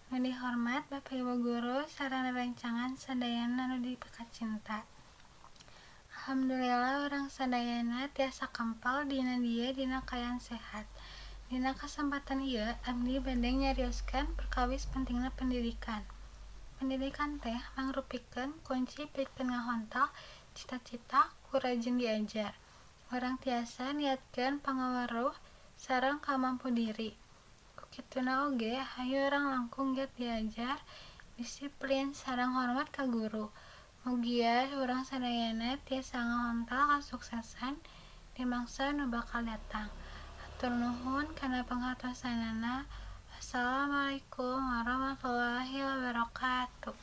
Nu dihormat Bapak Ibu guru sareng rerencangan sadayana nu dipikacinta. Alhamdulillah, urang sadayana tiasa kempal dina dieu dina kaayaan sehat. Dina kasempatan ieu abdi bade nyarioskeun perkawis pentingna pendidikan. Pendidikan teh mangrupikeun kunci pikeun ngahontal cita-cita. Ku rajin diajar, urang tiasa niatkeun pangaweruh sareng kamampu diri. Ku kituna oge, hayu urang langkung giat diajar, disiplin, sareng hormat ka guru. Mugia urang sadayana tiasa ngahontal kasuksesan di mangsa nu bakal datang. Hatur nuhun kana panghartosanana. Wassalamualaikum warahmatullahi wabarakatuh.